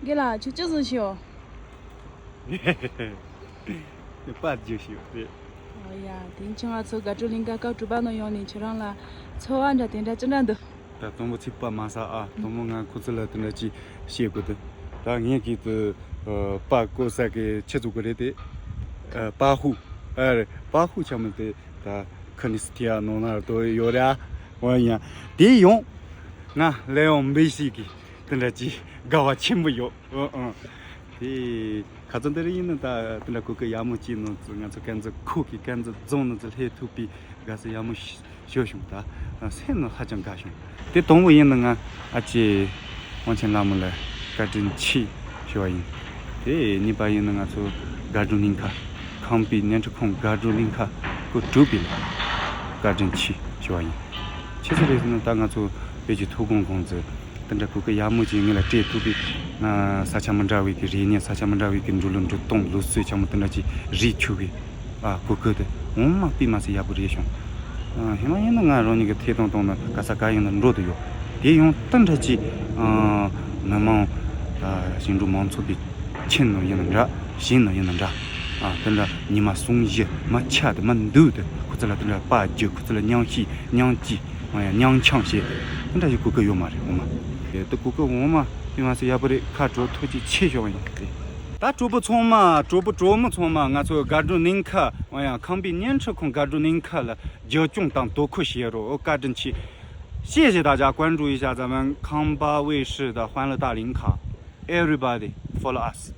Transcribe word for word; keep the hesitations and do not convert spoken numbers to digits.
རྒན་ལགས་ཁྱོད་ཅི་བཟོ་ཤེས་ཡོད། པར་རྒྱག་ཤེས་ཡོད་རེད། ཨོ་ཡ། དེ་ཕྱིན་ང་ཚོ་དགའ་སྤྲོ་གླིང་ག་སྐབས་དྲུག་པ་ནང་ཡོང་ནས་ཁྱེད་རང་ལ་ཚོར་བ་འདྲ་དེ་འདྲ་ཅི་འདྲ་འདུག་ད་དང་པོ་ཚིག་པ་མ་ཟ་ཨ། དང་པོ་ང་ཁོ་ཚོ་ལ་དེ་འདྲ་ཅིག་བཤད་དགོས་འདུག་ད་ངས་གིས་དུ་པར་བརྐོ་ས་གི་ཆི་ཚུགས་གི་རེད་དེ། པར་ཧུ། ཨ་རེད། པར་ཧུ་ཆ་མི་དེ་ད་ཁ་ནི་སི་ཐི་ཡ་ནང་ན་ར་དོ་ཡོད་ར། འོ་ཡ། དེ་ཡང་ང་ལས་ཡང་འབའ་ཞིག་གི་དེ་འདྲ་ཅིག་དགའ་བ་ཆེན་པོ་ཡོད། ཨོ་ཨོ། དེ་ཁ་ཚ་འདི་རེད། ཡིན་ན་ད་དེ་འདྲ་གོ་སྐབས་ཡག་མོ་ཅིག་ནང་ཚོ་ང་ཚོ་ཀན་ཛི་ཁུག་གི་ཀན་ཛི་རྫོང་ནང་ཚོ་སླེབས་ཐུབ་པའི་དགའ་ས་ཡག་མོ་ཞིག་ཞོ་བྱུང་། ད་སེམས་ནང་ཧ་ཅང་དགའ་བྱུང་། དེ་དང་པོ་ཡིན་ན་ང་ཨ་ཅེ་དབང་ཆེན་ལྷ་མོ་ལ་བཀའ་དྲིན་ཆེ་ཞུ་བ་ཡིན། དེ་གཉིས་པ་ཡིན་ན་ང་ཚོ་དགའ་སྒྲོན་གླིང་ཁ་ཁང་པའི་བརྙན་འཕྲིན་ཁང་དགའ་སྒྲོན་གླིང་ཁ་སྐོར་གྲུབ་པའི་བཀའ་དྲིན་ཆེ་ཞུ་བ་ཡིན། ཆི་ཟིག་རེད་ཟེར་ན་ད་ང་ཚོ་བོད་ཀྱི་ཐུགས་དགོངས་དགོངས་ཚུལ་དེ་འདྲ་གོ་སྐབས་ཡག་མོ་ཅིག་ངེད་ལ་སྤྲད་ཐུབ་པའི་ང་ས་ཆ་མི་འདྲ་བའི་གི་རིག་གནས་ས་ཆ་མི་འདྲ་བའི་གི་འགྲོ་ལུགས་འགྲོ་སྟངས་ལུགས་སྲོལ་ཆ་མོ་དེ་འདྲ་ཅིག་རིག་ཆོག་གི་ཨ་གོ་སྐབས་དེ་ངོ་མ་དཔེ་མ་སྲིད་ཡག་པོ་རེད་བྱུང་། ཨ་ཧེ་མ་ཡིན་ན་ང་རང་ཉིད་ཀྱི་ཐད་གཏོང་གཏོང་ན་ག་ས་ག་ཡིན་ན་འགྲོ་དུ་ཡོད། དེ་ཡང་ཏན་ཏན་ཅིག་ཨ་མི་མང་ཨ་ཞིང་འབྲོག་མང་ཚོགས་པའི་ཁྱིམ་ནང་ཡིན་ན་འདྲ། གཞན་ནང་ཡིན་ན་འདྲ། ཨ་དེ་འདྲ་ཉི་མ་སུམ་བཞི་མི་ཆ་དེ་མི་འདུག་དེ་ཁོ་ཚོ་ལ་དེ་འདྲ་པར་རྒྱག་ཁོ་ཚོ་ལ་མཉམ་ཤིས་མཉམ་སྐྱིད་མཉམ་འཆམ་བྱེད་དེ་འདྲ་ཞིག་གོ་སྐབས་ཡོད་མ་རེད། ངོ་མ་དེ་གོ་སྐབས་ངོ་མ་དཔེ་མ་སྲིད་ཡག་པོ་རེད། ཁ་དྲོ་ཐུགས་རྗེ་ཆེ་ཞུ་བ་ཡིན། ད་གྲོགས་པོ་ཚང་མ་གྲོགས་པོ་གྲོགས་མོ་ཚང་མ་ང་ཚོ་དགའ་སྒྲོན་གླིང་ཁ་ཡང་ཁང་པའི་བརྙན་འཕྲིན་ཁང་དགའ་སྒྲོན་གླིང་ཁ་ལ་རྒྱབ་སྐྱོར་དང་དོ་ཁུར་བྱེད་རོགས། བཀའ་དྲིན་ཆེ། 谢谢大家关注一下咱们康巴卫视的欢乐大林卡。Everybody follow us.